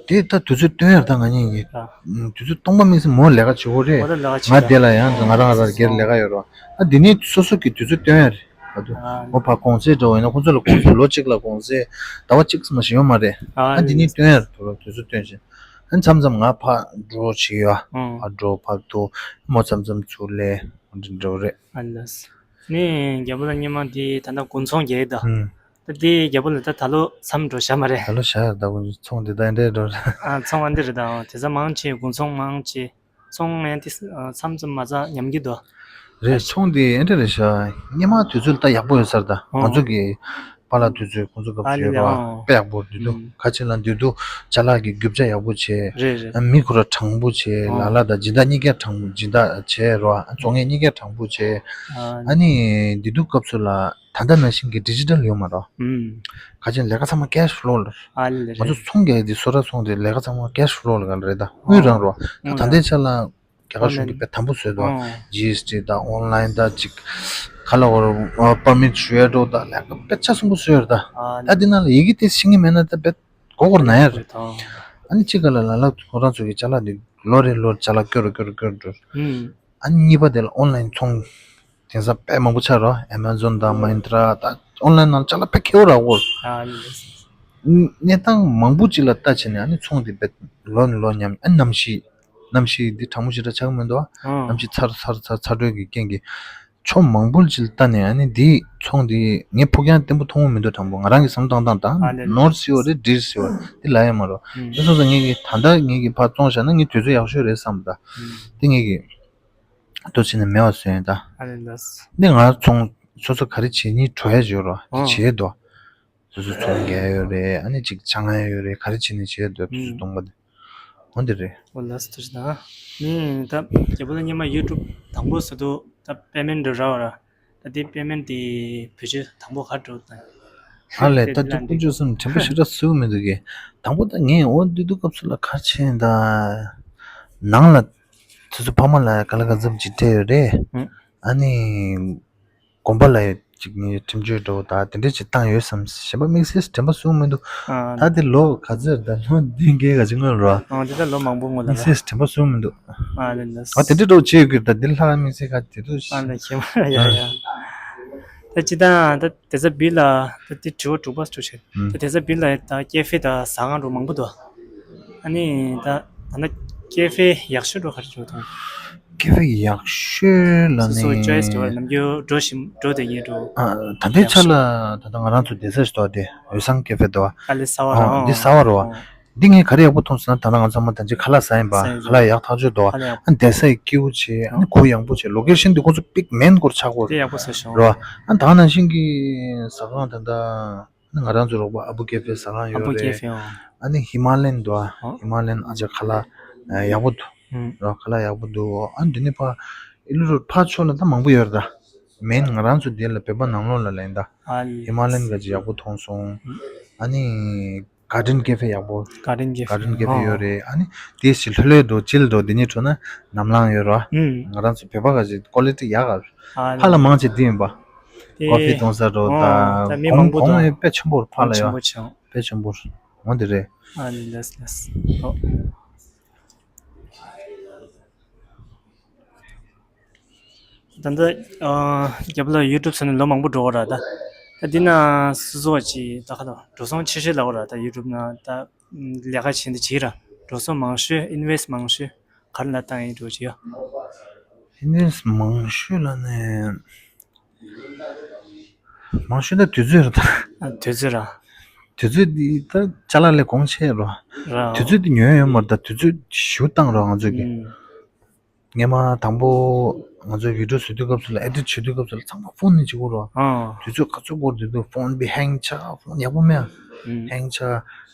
དེ་ད་དུས་ཚོད་སྟོན་ཡར་ད་ང་གཉིས་ཀྱིས། ཨ། དུས་ཚོད་སྟོང་པ་དམིགས་བསལ་མོ་ལས་ཀ་བྱེད་དགོས་རེད། ང་དེ་ལ་ཡང་ང་རང་ང་རང་སྒེར་ལས་ཀ་ཡོད་རོགས། ཨ་དེ་ནས་སོ་སོ་གི་དུས་ཚོད་སྟོན་ཡ་རེད། ཨ་དུ་ཨ། མོ་ཕ་གོང་ཚད་འགྲོ་བ་ཡིན་ན་ཁོང་ཚོ་ལ་གོང་ཚད་ལོ་གཅིག་ལ་གོང་ཚད་ཟླ་བ་གཅིག་ཙམ་ཞིག་ཡོད་མ་རེད། ཨ་ཨ་དེ་ནས་སྟོན་ཡ་རེད་དོ་རོགས་དུས་ཚོད་སྟོན་བཞིན། ཨ་མཚམས་མཚམས་ང་ཕ་འགྲོ་བྱེད་ཡོད། ཨ་འགྲོ་ཕ་དུ་མོ་མཚམས་མཚམས་ཚུར་ལས་འགྲོ་རེད། ཨ་ལས། ནི་རྒྱལ་པོ་ལ་སྙེ་མ་འདི་ད་ལྟ་དགུན་ཚོང་རྒྱག་ཡོད་ད། ད་འདི་རྒྱལ་པོ་ལ་ད་ད་ལོ་མཚམས་འགྲོ་བཞག་མ་རེད། ད་ལོ་བཞག་ཡོད་ད་དགུན་ཚོང་འདི་ད་འདྲས་འགྲོ་རེད། ཨ་ཚོང་ཨ་འདི་རེད་ད། དེ་ཚ་མང་ཆེ་དགུན་ཚོང་མང་ཆེ་ཚོང་ཨ་འདི་མཚམས་མཚམས་མ་ཚ་ཉམས་ཀྱི་འདུག་རེད་ཚོང་འདི་ཨ་འདྲས་རེད་ཤག་སྙེ་མ་དུས་ཚོད་ད་ཡག་པོ་ཡོད་ས་རེད་ད། ང་ཚོ་གི་པཱ་ལགས་དུས་ཚོད་ཁོང་ཚོ་སྐབས་ཨ་ཚོད་ལེ་རོ། ཨ་དཔེ་ཡག་པོ་དུས་དུ་ཨུམ། ཁ་ཆེ་ལ་དུས་དུ་ཅ་ལག་གི་རྒྱུ་ཆ་ཡག་པོ་བྱས། རེད་རེད། ཨ་མི་ཁོ་ར་དྲང་པོ་བྱས། ཨོ། ལ་ལ་དང་སྦྱིན་བདག་གཉིས་ཀ་དྲང་པོ་སྦྱིན་བདག་བྱས་རོ། ཨ་བཙོང་མཁན་གཉིས་ཀ་དྲང་པོ་བྱས། ཨ་ཨ་ནི་དུས་དུ་སྐབས་ཚོད་ལ་ད་ལྟ་ནང་བཞིན་གྱི་ཌི་ཇི་ཊལ་ཡོད་མ་རོ། ཨུམ། ཁ་ཆེ་ལས་ཀ་ཚང་མ་ཀེ་ཤི་ཕ་ལོ་ལ། ཨ་ལེ་ང་ཚོ་རེད། ཚོང་རྒྱག་དེ་སོ་ར་ཚོང་དེ་ལས་ཀ་ཚང་མ་ཀེ་ཤི་ཕ་ལོ་ལ་ག་ལ་རེད་ད། དངུལ་རང་རོ། ད་ད་ལྟའི་ཆ་ལ། རྒྱ་གར་གཞུང་གིས་དཔེ་དམ་པོ་བཟོས་འདུག་ཨོ། ཇི་ཨེས་ཊི་དང་ཨོན་ལ་ཡིན་དང་ཅིག་ག་ལ་བར་པར་མིཊ་ཞུ་ཡ་འགྲོ་དང་ལས་ཀ་དཔེ་ཆ་ཚང་པོ་བཟོས་ཡོད་རེད་ད། ཨ་ད་འདི་ནང་ལ་ཡི་གེ་དེ་ཤེས་ངེས་མེད་ན་ད་དཔེ་མགོ་སྐོར་ན་ཡ་རེད། ཨ་ནི་གཅིག་ག་ལ་ལ་ལ་ཁོ་རང་ཚོ་གི་ཅ་ལག་འདི་ལོ་རེ་ལོ་རེ་ཅ་ལག་སྐྱོ་རུ་སྐྱོ་རུ་སྐྱོ་རུ་འགྲོ། ཨ་ནི་གཉིས་པ་དེ་ལ་ཨོན་ལ་ཡིན་ཚོང་དེང་སང་དཔེ་མང་པོ་ཆགས་རོ། ཨེ་མ་ཛོན་དང་མ་ཧིན་ཏྲ་ད་ཨོན་ལ་ཡིན་ནང་ཅ་ལག་དཔེ་ཁེ་བོ་རག་གོ། གནས་སྟངས་མང་པོ་ཅིག་ལ་ལྟ་བྱས་ནས་ཨ་ནི་ཚོང་དེ་དཔེ་ལོ་ནས་ལོ་ཉམས་ཨ་ནི་གནམ་གཤིས། གནམ་གཤིས་འདི་གྲང་མོ་ཞེ་དྲག་ཆགས་ཀྱི་མི་འདུག་ཨ། ཨང་། གནམ་གཤིས་ཚ་རུ་ཚ་རུ་ཚ་རུ་ཚ་དྲོད་ཀྱི་རྐྱེན་གྱིས། ཕྱོགས་མང་པོ་ཅིག་ལ་ལྟ་ནས་ཨ་ནི་འདིའི་ཚོང་འདི་ངས་ཕུགས་རྒྱང་བརྟན་པོ་མཐོང་གི་མི་འདུག་དྲང་པོ་ང་རང་གི་བསམ་སྟངས་དང་ད་ཨ་ནི་ནོར་སྲིད་པ་རེད་འགྲིག་སྲིད་པ་འདི་ལ་ཡོད་མ་རོ། ཨང་། དེ་སོང་ཙང་ངས་ཀྱི་ད་ལྟ་ངས་ཀྱི་ཕར་བཙོང་བཞག་ན་ངས་དུས་ཚོད་ཡག་ཤོས་རེད་བསམ་ད། ཨང་། དེ་ངས་ཀྱི་ལྟོ་ཕྱིན་ནས་མེད་པ་བཟོས་ཡིན་ད། ཨ་ནི་ལགས། འདི་ང་ཚོང་སོ་སོ་ག་རེ་བྱེད་ནི་གྲོ་ཡ་བརྗོད་རོ་འདི་ཨང་། བྱེད་དོ། སོ་སོ་ཚོང་རྒྱག་ཡོད་རེད། ཨ་ནི་ཅིག་ཆང་ང་ཡོད་རེད། ག་རེ་བྱེད་ནས་བྱེད་འདོད་སོ་སོ་ཨུམ། གཏོང་པ་དེ། འོ་འདི་རེད། འོ་ལགས་སོ་ད། ནི་ད་རྒྱལ་པོ་ལ་སྙེ་མ་ཡུ་ཊུབ་དང་པོ་བཟོ་དུས་ད་པེ་མེན་ཊི་འགྲོ་ར་བ་ར། ད་དེ་པེ་མེན་ཊི་དེ་བེད་སྤྱོད་དང་པོ་ག་འགྲོ་དང་། ཧ་ལས་ད་དུ་ཀུན་སྤྱོད་སེམས་དྲན་པ་ཞེ་དྲག་གསོས་མི་འདུག་གི། དང་པོ་ད་ངས་འོ་འདི་དུས་སྐབས་སུ་ལ་ག་རེ་བྱས་ད། ནང་ལ་དུས་ཚོད་ཕ་མ་ལ་ག་ལ་ག་ཚབ་ཅིག་སྤྲད་ཡོད་རེད། ཨ་ནི། དགོན་པ་ལ་ཡ་ཅིག་ངས་ཁྲིམས་གཅོད་འགྲོ་ད་དེ་འདྲས་ཅིག་བཏང་ཡོད་བསམ་གཞན་པ་དམིགས་བསལ་དྲན་པ་གསོས་མི་འདུག་ཨ། ད་དེ་ལོ་ག་ཚོད་ད་ལོ་བདུན་བརྒྱད་ག་ཅིག་སྔོན་རོ། ཨ་དེ་ད་ལོ་མང་པོ་སྔོན་ལ་དམིགས་བསལ་དྲན་པ་གསོས་མི་འདུག་ཨ་ལེ་ལེ། ཨ་དེ་འདྲས་འགྲོ་བྱེད་ཡོད་ཀྱི་ད་དེ་ལྷག་དམིགས་བསལ་ག་དེ་འདྲས་ཨ་ལེ་ཁྱེད་མ་ཡ་ཡ། ད་ཅི་ད་ད་དེ་ཚ་བི་ལ་ད་དེ་དྲི་བ་དྲུག་པ་ཞུ་བྱེད་ད་དེ་ཚ་བི་ལ་ད་ཀེ་ཧྥེ་ད་ཟ་ཁང་འགྲོ་མང་པོ་འདུག་ཨ་ནི་ད་ད་ན་ཀེ་ཧྥེ་ཡག་ཤོས་འགྲོ་ག་རེ་འགྲོ་དང་། ཀེ་ཧྥེ་ཡག་ཤོས་ལ་སོ་སོའི་ནི་ཅོའི་སི་དེ་བར་ནམ་རྒྱུན་འགྲོ་བཞིན་འགྲོ་བསྡད་མཁན་འགྲོ། ཨ། ད་ལྟའི་ཆ་ལ་ད་ལྟ་ང་རང་ཚོ་བསྡད་ས་ཞིག་འདུག་སྟེ་འོད་བཟང་ཀེ་ཧྥེ་འདུག་ཨ་ལེ་གསར་པ་རང་འདི་གསར་པ་རེད་བ། འདི་ངས་ག་རེ་ཡག་པོ་མཐོང་སོང་ན་ད་ལྟ་ང་ཚང་མ་ད་ཅི་ཁ་ལག་ཟ་ཡིན་པ་ཁ་ལག་ཡག་ཐག་ཆོད་འདུག་ཨ་ལེ་ཡག་ཨ་བསྡད་ས་ཡི་སྐྱིད་པོ་བྱས་ཨ་ནི་གུ་ཡངས་པོ་བྱས་ལོ་ཀེ་ཤན་འདི་ཁོ་ཚོ་པིག་མེན་སྐོར་ཆགས་སྐོར་དེ་ཡག་པོ་ཟེར་བྱུང་རེད་བ། ཨ་ད་ག་ནང་བཞིན་གྱི་ཟ་ཁང་ད་ལྟ། ང་རང་ཚོ་རོགས་པ་ཨ་བུ་ཀེ་ཧྥེ་ཟ་ཁང་ཨ་ཡོད་བུ་ཀེ་རེད། ཧྥེ་ཨོ། ཨ་ནི་ཧི་མ་ལ་ཡན་འདུག་ཨ། ཨོ། ཧི་མ་ལ་ཡན་ཨ་ཅག་ཁ་ལག་ཡག་པོ་འདུག་ཨུམ། རོགས་ཁ་ལག་ཡག་པོ་འདུག་ཨ་འདི་ནི་ཕ་ཨི་ལུ་རུ་ཕ་ཕྱོགས་ལ་ད་མང་པོ་ཡོད་རེད་ད། མེན་ང་རང་ཚོ་འདི་ལ་བོད་པ་ནང་ལོགས་ལ་ལེན་ད། ཨ་ལེ། ཧི་མ་ལ་ཡན་ག་ཅིག་ཡག་པོ་མཐོང་སོང་། ཨ་ནི་གར་ཌེན་ཀེ་ཧྥེ་ཡག་པོ། གར་ཌེན་ཀེ་ཧྥེ་གར་ཌེན་ཀེ་ཧྥེ་ཨོ། ཡོད་རེད། ཨ་ནི་དེ་ཞིག་ལྷོད་ལྷོད་འགྲོ་ཅིལ་འགྲོ་འདི་ནི་འགྲོ་ན་ནམ་ལངས་ཡོད་རེད་བ། ཨུམ། ང་རང་ཚོ་བོད་པ་ག་ཅིག་ཀོ་ལི་ཊི་ཡག་ག་ཨ་ཕ་ལ་མང་ཆེ་འདི་ཡིན་པ། ཀོ་ཧྥི་འཐུང་ས་འགྲོ་ད། ད་མི་མང་པོ་གོང་ཡང་དཔེ་ཆེན་པོ་ཕ་ལ་ཡ། དཔེ་ཆེན་པོ། འོ་འདི་རེད། ཨ་ལེ་ལེ། ཨོ། ད་ལྟ་རྒྱབ་ལ་ཡུ་ཊུབ་ཟེར་ནས་ལོ་མང་པོ་འགྲོ་བ་ར་ད། ད་འདི་ན་སུ་སོ་ཅི་ད་ཁ་ད་འགྲོ་སོང་ཆེ་ཤོས་ལ་བ་ར་ད་ཡུ་ཊུབ་ན་ད་ལས་ཀ་བྱེད་འདི་བྱེད་ར་འགྲོ་སོང་མང་ཤོས་ཨིན་ཝེ་སི་མང་ཤོས། ག་རེ་ལ་བཏང་ཡིན་འགྲོ་ཅི་ཡ། ཨིན་ཝེ་སི་མང་ཤོས་ལ་ནས། མང་ཤོས་ད་དུས་ཚོད་རེད་ད། ཨ། དུས་ཚོད་ར། དུས་ཚོད་འདི་ད་ཅ་ལག་ལས་གོང་ཆེ་རོ། ར། དུས་ཚོད་འདི་ཉོས་ཡོད་མ་རེད་ད། དུས་ཚོད་ཞུ་བཏང་རོགས་ང་ཚོས་ཀྱི། ཨུམ། སྔས་མ་དང་པོ་ང་ཚོའི་བི་ཌི་ཡོ་བཟོ་དུས་སྐབས་སུ་ལ་ཨེ་ཌིཊ་བྱེད་དུས་སྐབས་སུ་ལ་ཚང་མ་ཕོན་ནས་བྱེད་དགོས་རོ། ཨ། དུས་ཚོད་ག་ཚོད་འགོར་དུས་དུས་ཕོན་བི་ཧེང་ཆགས། ཕོན་ཡག་པོ་མེད་ཨ། ཨུམ། ཧེང་ཆགས།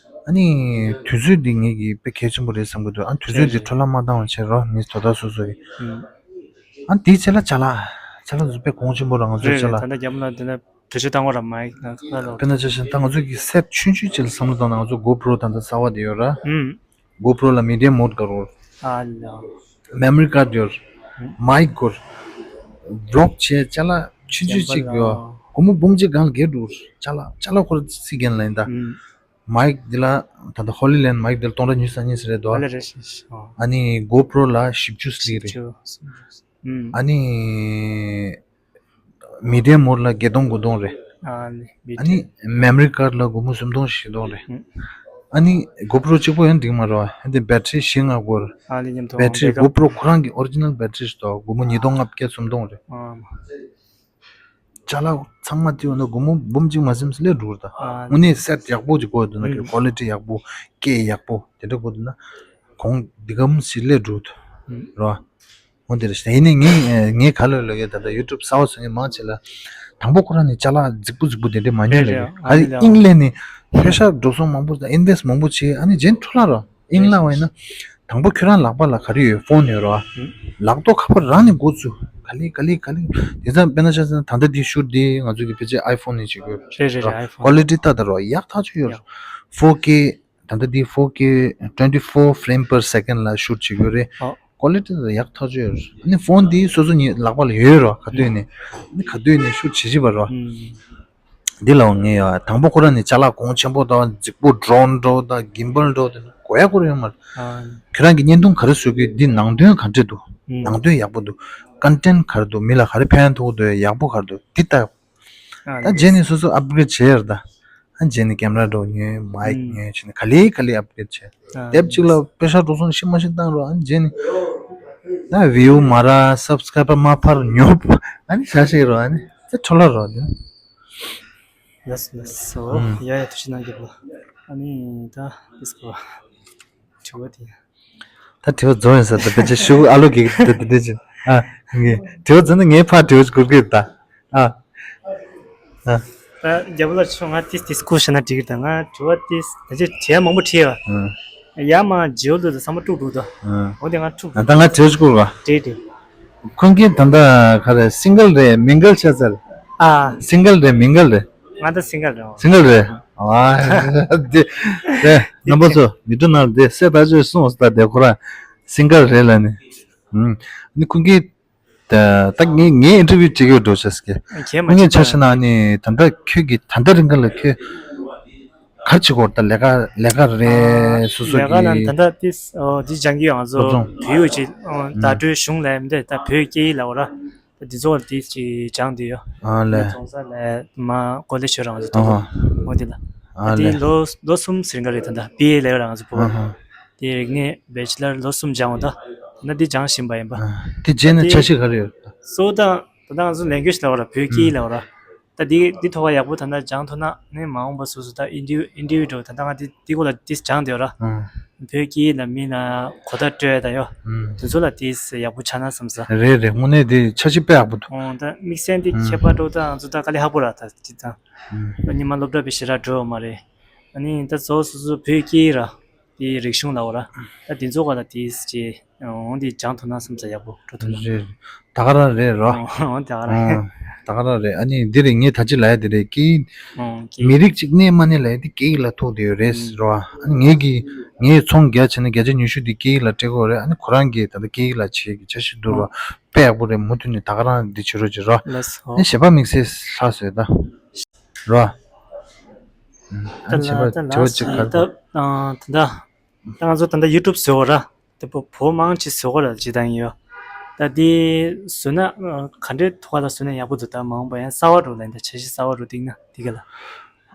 ཨ་ནི་དུས་ཚོད་འདི་ངེད་ཀྱིས་དཔེ་གལ་ཆེན་པོ་རེད་བསམ་གྱི་འདུག་ཨ། དུས་ཚོད་འདི་རེད་རེད། འཕྲོ་བརླག་མ་བཏང་བ་བྱེད་རོགས། མི་དོ་བདག་སོ་སོ་ཡིས། ཨུམ། ཨ། དེའི་ཆེད་ལ་ཅ་ལག་ཅ་ལག་ཚོ་དཔེ་གོང་ཆེན་པོ་རང་ཚོའི་ཅ་ལག་རེད་རེད། ད་ལྟ་རྒྱ་མོ་ལ་དེ་ན་བེད་སྤྱོད་བཏང་བ་ར་མ་ཡིག་ན་ཁ་ལོ། དཔེར་ན་ཆ་བཞག་ན་ད་ང་ཚོ་གི་སེ་ཊི་ཆུང་ཆུང་ཅིག་ལ་བསམ་བློ་བཏང་ན་ང་ཚོ་གོ་པྲོ་ད་ལྟ་གསར་བ་དེ་ཡོད་ར། ཨུམ། གོ་པྲོ་ལ་མི་ཌི་ཡ་མོ་ཌི་ག་རེ་ཡོད། ཨ་ལ། མེ་མོ་རི་ཀར་ཌི་ཡོད། མ་ཡིག་གོ། བི་ལོག་བྱས་ཅ་ལག་ཆུང་ཆུང་ཅིག་ཡོད། སྒོར་མོ་འབུམ་གཅིག་སྒང་ལ་རྒྱག་འགྲོ། ཅ་ལག་ཅ་ལག་ཁོ་ར་ཚིག་རྒན་ལ་ཡིན་ད། ཨུམ། མ་ཡིག་འདི་ལ་ད་ལྟ་ཧོ་ལི་ལེན་མ་ཡིག་འདི་ལ་སྟོང་ཕྲག་ཉི་ཤུ་རྩ་གཉིས་ཟེར་རེད་དོ། ཨ་ལེ་རེད་ཤི་ཤི། ཨོ། ཨ་ནི་གོ་པྲོ་ལ་བཞི་བཅུ་ཙམ་རེད། བཞི་བཅུ། ཨུམ། ཨ་ནི་མི་ཌི་ཡ་མོ་ཌི་ལ་བརྒྱད་སྟོང་དགུ་སྟོང་རེད། ཨ་ནི་མི་ཌི་ཡ། ཨ་ནི་མེ་མོ་རི་ཀར་ཌི་ལ་སྒོར་མོ་སུམ་སྟོང་བཞི་སྟོང་རེད། ཨུམ། ཨ་ནི་གོ་པྲོ་གཅིག་པོ་ཡང་འགྲིག་མ་རེད་བ། ཨ་ནི་བེ་ཊི་རི་བཞི་ལྔ་དགོས་རེད། ཨ་ལེ་མཉམ་དུ་བེ་ཊི་རི་གོ་པྲོ་ཁོ་རང་གི་ཨོ་རི་ཇི་ནལ་བེ་ཊི་རི་ཞིག་འདུག་སྒོར་མོ་ཉིས་སྟོང་ལྔ་བརྒྱ་སུམ་སྟོང་རེད། ཨ་མ། ཅ་ལག་ཚང་མ་བལྟས་ཡོང་ན་སྒོར་མོ་འབུམ་གཅིག་མ་ཟིན་ཙམ་སླེབས་འགྲོ་གི་རེད་ད། ཨ། དངོས་གནས་སེ་ཊི་ཡག་པོ་ཅིག་དགོས་འདུག་ན་ཁྱོད། ཨུམ། ཀོ་ལི་ཊི་ཡག་པོ། སྐད་ཡག་པོ་དེ་འདྲ་དགོས་འདུག་ན་གོང་འདི་གམ་ཞིག་སླེབས་འགྲོ་གི་འདུག་ཨུམ། རེད་བ། འོ་དེ་རེད་ཤག་ཡིན་ནའི་ངས་ངས་ག་ལོས་ལོས་ཀྱི་ད་ལྟ་ཡུ་ཊུབ་གསར་པ་བཟོ་མཁན་མང་ཆེ་ལ་དང་པོ་ཁོ་རང་ནས་ཅ་ལག་རྫིག་པོ་རྫིག་པོ་དེ་འདྲས་མ་ཉོས་རེད། རེད་རེད། ཨ་ནི་ཨ་ནི་དབྱིངས་ལས་ནས་ལྷོད་ཤག་འགྲོ་སོང་མང་པོ་དང་ཨིན་ཝེ་སི་ཊི་མང་པོ་བྱས། ཨ་ནི་རྗེས་འཕྲོ་བརླག་རོ། དབྱིངས་ལ་བ་ཡིན་ན། དང་པོ་ཁྱོད་རང་ལག་པ་ལ་ག་རེ་ཡོད། ཕོན་ཡོད་རོ། ལག་ཐོག་ཁ་པར་རང་ནས་འགོ་བཙུགས། ག་ལེ་ག་ལེ་ག་ལེ། དེ་ཙང་དཔེར་ན་ཆ་བཞག་ན་ད་ལྟ་འདི་ཤུཊ་འདི་ང་ཚོ་གི་ཕལ་ཆེར་ཨའི་ཕོན་ནས་བྱེད་དགོས་རེད། རེད་རེད། ཨའི་ཕོན། ཀོ་ལི་ཊི་ཏག་ཏག་རོ། ཡག་ཐག་ཆོད་ཡོད་རོ། ཡག་ཕོར་ཀེ། ད་ལྟ་འདི་ཕོར་ཀེ། twenty four frame per second ལ་ཤུཊ་བྱེད་དགོས་རེད། ཨོ། ཀོ་ལི་ཊི་ད་ཡག་ཐག་ཆོད་ཡོད་རེད། ཨ་ནི་ཕོན་འདི་སོ་སོ་ཉིད་ལག་པ་ལ་ཡོད་རོ། ག་དུས་ནས། ཨ་ནི་ག་དུས་ནས་ཤུཊ་བྱེད་བྱེད་པ་རོ། ཨུམ། འདི་ལའང་ངས་ཡ་དང་པོ་ཁོ་རང་ནས་ཅ་ལག་གོང་ཆེན་པོ་དང་རྫིག་པོ། ཌོ་རོན་འདྲ་བོ་དང་གིམ་བལ་འདྲ་བོ་དེ་དགོས་ཡ་ཁོ་རང་ཡོད་མ་རེད། ཨ། ཁྱོད་རང་གི་བརྙན་ཐུང་ག་རེ་བཟོ་གི་འདི་ནང་དོན་ག་འདྲས་འདུག་ཨ། ནང་དོན་ཡག་པོ་འདུག་ཀོན་ཊེན་ཊི་ག་རེ་འདུག་མི་ལ་ག་རེ་ཕན་ཐོགས་འདུག་ཡག་པོ་ག་རེ་འདུག་འདི་ལྟ། ཨ། ད་རྗེས་ནས་སོ་སོ་ཨབ་གི་རེཌ་བྱས་ཡོད་རེད་ད། ཨ། རྗེས་ནས་ཀེམ་ར་འདྲ་བོ་ཉོས། མའིག་ཨུམ། ཉོས་བྱས་ནས་ག་ལེ་ག་ལེ་ཨབ་གི་རེཌ་བྱས། ཨ། དེབ་གཅིག་ལ་པེ་ཤ་འགྲོ་སོང་ཤི་མ་ཤི་བཏང་རོགས། ཨ་ནི་རྗེས་ནས་ད་བིའུ་མ་རག་སབ་སི་ཀ་རའི་བར་མ་འཕར་ཉོབ། ཨ་ནི་ཤ་ཤེས་རོགས། ཨ་ནི་ཚེ་འཕྲོ་བརླག་རོགས་དེ། ལགས་སོ་ལགས་སོ། ཨུམ། ཡ་ཡ་ཐུགས་རྗེ་གནང་རྒྱལ་པོ། ཨ་ནི་ད་དེ་སྐོར་དྲི་བ་དེ། ད་དྲི་བ་རྫོགས་ཡིན་ས། ད་དཔེ་ཆ་ཤོག་ཨ་ལོ་གི་ད་དེ་འདྲ་ཅིག་ཨ། ངས་དྲི་བ་རྫོགས་ན་ངས་ཕར་དྲི་བ་ཅིག་བསྐུར་གི་ད། ཨ། ཨ། ད་རྒྱལ་པོ་ལགས་ཁྱོད་ང་ཏིས་ཏིས་སྐུ་བཤད་ན་འགྲིག་གི། ད་ང་དྲི་བ་ཏིས་ད་ཅི་དྲི་ཡ་མང་པོ་དྲིས་ཡ། ཨ། ཡ་མ་ཇིའོ་ལུ་དང་ཚང་མ་དཀྲུག་དཀྲུག་དང་། ཨ། འོ་དེ་ང་དཀྲུག་ཨ། ད་ང་དྲི་བ་ཅིག་བསྐུར་བ། འགྲིག་འགྲིག་ཁོང་གིས་ད་ལྟ་ག་རེ་སིང་གལ་རེད་མིང་གལ་བྱས་ཚར། ཨ། སིང་གལ་རེད་མིང་གལ་རེད། ང་ད་སིང་གལ་རེད། སིང་གལ་རེད། ཨ། དེ་དེ་རྣམ་པ་ཚོ་མི་འགྲོ་ན་དེ་སེ་ད་ཅོས་སོང་ད་དེ་ཁོ་རང་སིང་གལ་རེད་ལ་ནི། ཨུམ། ནི་ཁོང་གིས་ད་ད་ངས་ངས་ཨིན་ཊར་བིའུ་བྱེད་ཀྱི་ཡོད་འགྲོ་ཆགས་ཀྱི། ཁྱེད་མ་ངས་བྱེད་ཆ་པ་ཤེས་ན་ནི་ད་ལྟ་ཁྱོད་ཀྱིས་ད་ལྟ་རིང་ག་ལ་ཁྱོད། ག་རེ་བྱེད་དགོས་རེད། ད་ལས་ཀ་ལས་ཀ་རེད། སོ་སོ་ལས་ཀ་ལ་གི་ད་ལྟ་ཏིས་ཨོ་འདི་སྦྱང་གི་ཡོད། ང་ཚོ་སློབ་སྦྱོང་། བོད་ཡིག་ཅིག་ཨོ་ཨུམ། བརྡ་སྤྲོད་གཞུང་ལས་མི་འདུག་ད་བོད་སྐད་ཡིག་ལ་འོ་ར། ད་འདི་ཚོ་ལ་ཏིས་ཅིག་སྦྱང་བསྡད་ཡོད། ཨ་ལས། ང་རྫོང་ས་ལས་མ་ཀོ་ལེ་ཇི་ཡོད་ར་ང་ཚོ་ཨ་ཧ། ཐོག་ཨོ་འདི་ལ། ཨ་ད་འདི་ལས། ལོ་ལོ་གསུམ་ཟིན་ག་རེད། ད་ལྟ་བི་ཨེ་ལས་ཡོད་ར་ང་ཚོ་བོད་ཨ་པ། ཧ། དེ་རིག་གནས་བེ་ཅི་ལར་ལོ་གསུམ་སྦྱང་བ་ད། ད་འདི་སྦྱང་བཞིན་པ་ཡིན་པ། ཨ། དེ་རྗེས་ནས་འཆར་གཞི་ག་རེ་ཡོད། གཙོ་བོ་ད་ད་ལྟ་ང་ཚོ་ལེན་གུ་ཡེཇ་ལབ་པ་ར། བོད་སྐད་ཡིག་ལབ་པ་ར། ད་འདི་འདི་ཐོག་ཁ་ཡག་པོ་ད་ལྟ་སྦྱང་ཐུབ་ན་ནི་མ་འོངས་པ་སོ་སོ་ད་ཨིན་ཌི་ཨིན་ཌི་ཝི་ཌུ་ཨལ་ད་ལྟ་ང་འདི་འདི་སྐོར་ལ་འདི་སྦྱང་བསྡད་ཡོད་ར། ཨང་། བོད་སྐད་ཡིག་ལ་མི་ལ་གོ་བརྡ་སྤྲོད་ཡ་ད་ཡོད། ཨང་། དེ་ཚོ་ལ་འདི་ཡག་པོ་ཆགས་ན་བསམ་ས། རེད་རེད། དངོས་གནས་འདི་འཆར་གཞི་དཔེ་ཡག་པོ་འདུག་ཨོ་ད་དམིགས་བསལ་འདི་ཨང་། ཁྱད་པར་འགྲོ་ད་ང་ཚོ་ད་དཀའ་ལས་ཁག་པོ་ར་ད་སྤྱིར་བཏང་། ཨང་། ཉི་མ་སློབ་གྲྭ་པའི་ཞེ་དྲག་འགྲོ་ཡོད་མ་རེད། ཨ་ནི་ད་གཙོ་བོ་སོ་སོ་བོད་སྐད་ཡིག་ར། དེའི་རིག་གཞུང་ལ་འོ་ར། ད་དེ་ཚོ་ག་ལ་དེའི་ཅེ། འོང་དེ་སྦྱང་ཐུབ་ན་བསམ་ས་ཡག་པོ་འགྲོ་ཐུབ་ན། རེད། ད་ག་རང་རེད་རོ། འོང་ད་ག་རང་རེད། ཨང་། ད་ག་རང་རེད། ཨ་ནི་འདི་རེད། ངས་ད་ཅི་ལབ་ཡ་དེ་རེད། སྐད་ཡིག་འོང་སྐད་ཡིག་མི་རིགས་གཅིག་གནས་མ་གནས་ལབ་ཡ་དེ་སྐད་ཡིག་ལ་ཐུག་བསྡད་ཡོད་རེད་ཨང་རོ། ཨ་ནི་ངས་ཀྱི་ངས་ཚོང་རྒྱག་བྱས་ན་བརྒྱ་ཆ་ཉི་ཤུ་དེ་སྐད་ཡིག་ལ་སྤྲད་དགོས་རེད། ཨ་ནི་ཁོ་རང་གིས་ད་ལྟ་སྐད་ཡིག་ལ་བྱེད་ཀྱི་འཆར་གཞི་འདུག་རོ། ཨང་། དཔེ་ཡག་པོ་རེད། མུ་མཐུད་ནས་ད་ག་རང་འདི་བྱེད་རོགས་བྱེད་རོ། ལགས་སོ། ཨ་ནི་གཞས་པ་དམིགས་བསལ་ལྷག་བཟོས་ད། རོ། ཨ་ནི་བྱས་པ་དྲི་བ་གཅིག་ག་རེ་འདུག་ད་ད་ད་ད་ང་ཚོ་ད་ལྟ་ཡུ་ཊུབ་བཟོ་བ་ར། ད་བོ་བོ་མང་ཆེ་བཟོ་བ་ར་ཇི་ལྟར་ཡིན་ཡོད། ད་འདི་བཟོས་ན་ག་འདྲའི་ཐོག་ལ་བཟོས་ན་ཡག་པོ་འདུག་ད་མ་འོངས་པ་ཡང་གསར་བ་རུ་ལ་འདི་འཆར་གཞི་གསར་བ་རུ་བཏིང་ན་འདི་ག་ལ།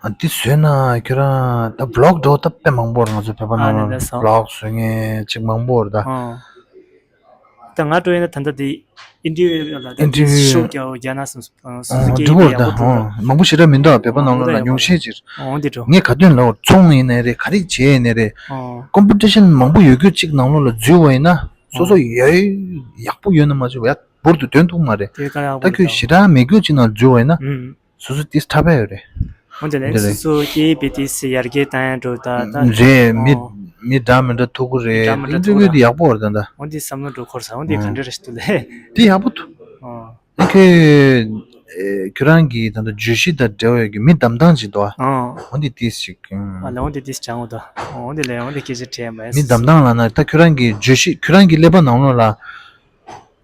ཨ་འདི་བཟོས་ན་ཁྱོད་རང་ད་བི་ལོག་འགྲོ་ད་དཔེ་མང་པོ་ར། ང་ཚོ་བོད་པ་ནང་ལ་ཨ་ནི་ད་བི་ལོག་བཟོ་མཁན་ཅིག་མང་པོ་ར་ད། ཨ། ད་ང་འགྲོ་ཡིན་ན་ད་ལྟ་དེ་ཨིན་ཊར་བིའུ་ལ་ད་ཨིན་ཊར་དེ་བིའུ་ཤུགས་རྒྱག་འོ་རྒྱག་ན་སོང་སོ་སོ་སྐད་འགྲིག་པོ་ཡག་རེད་ད། པོ་འདུག་ཨོ། མང་པོ་ཞེ་དྲག་མི་འདུག་བོད་པ་ནང་ལོགས་ལ་ཉུང་ཤས་ཅིག་འོ་འདི་འགྲོ། ངས་ག་དོན་ལབ་ཚོང་ཡིན་ནའི་རེད། ག་རེ་བྱས་ཡིན་ནའི་རེད། ཨོ། ཀོམ་པི་ཊི་ཤན་མང་པོ་ཡོད་རྒྱུ་གཅིག་ནང་ལོགས་ལ་འཛུལ་བ་ཡིན་ན། སོ་སོ་ཡོད་ཡག་པོ་ཡོད་ན་མ་བྱུང་བ་ཡག་འབུར་དུ་དོན་ཐུག་མ་རེད། དེ་ག་ཡག་པོ་ད་ཁྱོད་རེད་ཞེ་དྲག་མེད་རྒྱུ་གཅིག་ནང་འཛུལ་བ་ཡིན་ན། ཨུམ། སོ་སོ་ཏིས་ཁྲ་བས་ཡོད་རེད། འོན་ཏེ་ལན་འདི་རེད། སོ་སོ་སྐད་ཡིག་དཔེ་ཏིས་ཡར་རྒྱས་བཏང་ཡ་འགྲོ་ད་ད། རེད། མི་ཨོ། མི་འདྲ་མི་འདྲ་ཐུག་གི་རེད། འདྲ་མི་འདྲ་ཨིན་ཊར་ཐུག་བིའུ་ད། དེ་ཡག་པོ་རེད་ད་ད། འོན་ཏེ་བསམ་བློ་འགྲོ་འཁོར་ས་འོན་ཏེ་ག་འདྲ་རེ་ཞིག་འདུག་ལེ། དེ་ཡག་པོ་འདུག་ཨོ། ཨ་ཁྱོད་ཨེ་ཁྱོད་རང་གི་ད་ལྟ་བརྗོད་གཞི་དང་འབྲེལ་བའི་གི་མི་གདམ་སྟངས་ཅིག་འདུག་ཨ། ཨོ། འོན་ཏེ་ཏིས་ཞིག་ཨ་ལེ་འོན་ཏེ་ཏིས་སྦྱང་འོ་ད། འོན་ཏེ་ལེ་འོན་ཏེ་སྐད་ཆ་དྲིས་མ་ཡིན། མི་གདམ་སྟངས་ལབ་ན་ད་ཁྱོད་རང་གི་བརྗོད་གཞི་ཁྱོད་རང་གི་ཀླད་པ་ནང་ལོགས་ལ།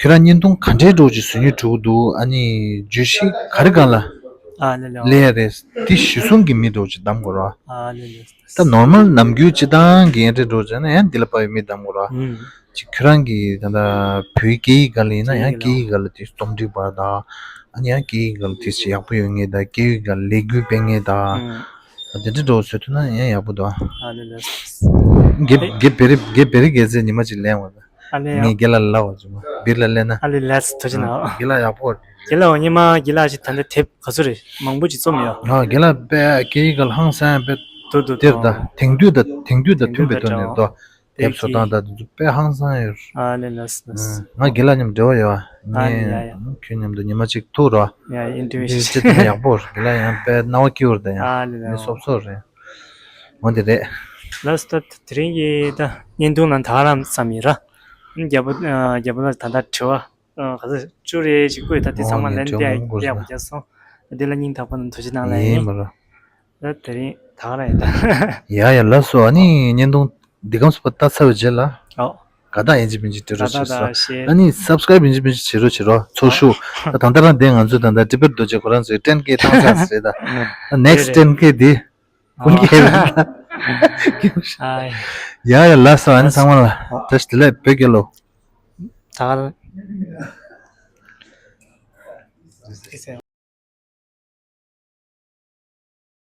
ཁྱོད་རང་བརྙན་ཐུང་ག་འདྲའི་འདྲ་བོ་ཅིག་བཟོ་སྙིང་བྲོ་གི་འདུག་ཨ་ནི་བརྗོད་གཞི་ག་རེ་སྒང་ལ་ཨ་ལེ་ལེ། ལས་རེད། དེ་གཞི་བཟུང་གི་མི་འདྲ་བོ་ཅིག་གདམ་དགོས་ར། ཨ་ལེ་ལེ། ད་ནོར་མལ་ནམ་རྒྱུན་སྤྱི་བཏང་གི་ཨེ་འདྲ་འདྲ་བོ་བྱས་ན་ཡང་འདི་ལ་དཔའ་བའི་མི་གདམ་དགོས་ར། ཨུམ། ཅིག་ཁྱོད་རང་གི་ད་ལྟ་བོད་སྐད་ཡིག་སྒང་ལ་ཡིན་ན་ཡང་སྐད་ཡིག་སྒང་ལ་དེ་རྩོམ་སྒྲིག་པ་དང་། ཨ་ནི་ཡང་སྐད་ཡིག་སྒང་ལ་དེ་ཅིག་ཡག་པོ་ཡོད་མཁན་དང་སྐད་ཡིག་སྒང་ལ་ལས་འགུལ་སྤེལ་མཁན་དང་། ཨུམ། ཨ་དེ་འདྲ་འདྲ་བོ་བཟོ་ཐུབ་ན་ཡང་ཡག་པོ་འདུག་ཨ། ཨ་ལེ་ལེ། དགེ་དགེ་བེ་རི་དགེ་བེ་རི་དགེ་རྩེ་ཉི་མ་ཅིག་ལེན་འོང་། ཨ་ལེ། ངས་རྒན་ལགས་ལ་ལབ་པ་བྱུང་། སྦིར་ལ་སླེབས་ན། ཨ་ལེ་ལགས་སོ་ཐུགས་རྗེ་གནང་། རྒན་ལགས་ཡག་པོ། རྒན་ལགས་འོ་ཉི་མ་རྒན་ལགས་ཅིག་ད་ལྟ་དེབ་ག་ཚོད་རེད་མང་པོ་ཅིག་རྩོམ་ཡོད། ཨ་རྒན་ལགས་དཔེ་སྐད་ཡིག་ག་ལ་ཧང་སང་དཔེ། དུ་དུ་དེར་ད་དུ། དེང་དུས་ད་དེང་དུས་ད་མཐུན་པའི་ཐོག་ནས་ད། དེབ་བཟོ་སྟངས་ད་དེ་ཚོ་དཔེ་ཧང་སང་ཡོད། ཨ་ལེ་ལགས་སོ་ལགས་སོ། ང་རྒན་ལགས་མཉམ་འབྲེལ་བ་ཡོད། ཨ་ལེ་ཡ་ཡ། ངས་ཁྱོད་མཉམ་དུ་ཉི་མ་གཅིག་ཐུག་རོགས། ཡ་ཨིན་ཊར་བིའུ་ཞིག་ཅི་ཐུབ་ན་ཡག་པོ་རྒན་ལགས་ཡང་དཔེ་སྣང་བ་སྐྱིད་པོ་རེད་ད་ཡང་། ཨ་ལེ་ལགས། མི་སོབ་སོབ་རེད། འོ་འདི་རེད། ལགས་སོ། ད་དེ་རིང་གི་ད་བརྙན་ཐུང་ནང་ད་ག་རང་ཙམ་ཡིན་ར། རྒྱལ་པོ་རྒྱལ་པོ་ལགས་ད་ལྟ་དྲི་བ་ག་ཚོད་བཅུ་རེ་ཞིག་བཀོད་ད་དེ་ཚང་མ་ལན་ཏེ་ཡག་པོ་རྒྱག་སོང་། དེ་ལ་སྙིང་ཐག་པ་ནས་ཐུགས་རྗེ་གནང་ལ་ཡིན། ད་དེ་རིང་ད་ག་རང་ཡིན་ད། ཡ་ཡ་ལགས་སོ། ཨ་ནི་བརྙན་ཐུང་འདི་གམ་སུ་པ་ལྟ་ཚར་བའི་རྗེས་ལ། ཨོ། དགའ་རྟགས་ཡིན་གཅིག་མིན་གཅིག་སྤྲོད་རོགས་བྱེད་སོ། ཨ་ནི་སབ་སི་ཀ་རའིབ་ཡིན་གཅིག་མིན་གཅིག་བྱེད་རོགས་བྱེད་རོགས་ཚོགས་ཞུགས། ད་ད་ལྟ་རང་དེ་ང་ཚོས་ད་ལྟ་ཊི་པེཊ་རྡོ་རྗེ་ཁོ་རང་ཚོའི་ཊེན་ཀེ་བཏང་ཚར་ཟེར་ད། ནེག་སི་ཊེན་ཀེ་འདི། ཀུན་ཁྱེད་རེད་ད། ཡ་ཡ་ལགས་སོ། ཨ་ནི་ཚང་མ་ལ་བཀྲ་ཤིས་བདེ་ལེགས་བོད་རྒྱལ་ལོ། ད་ག་རང་།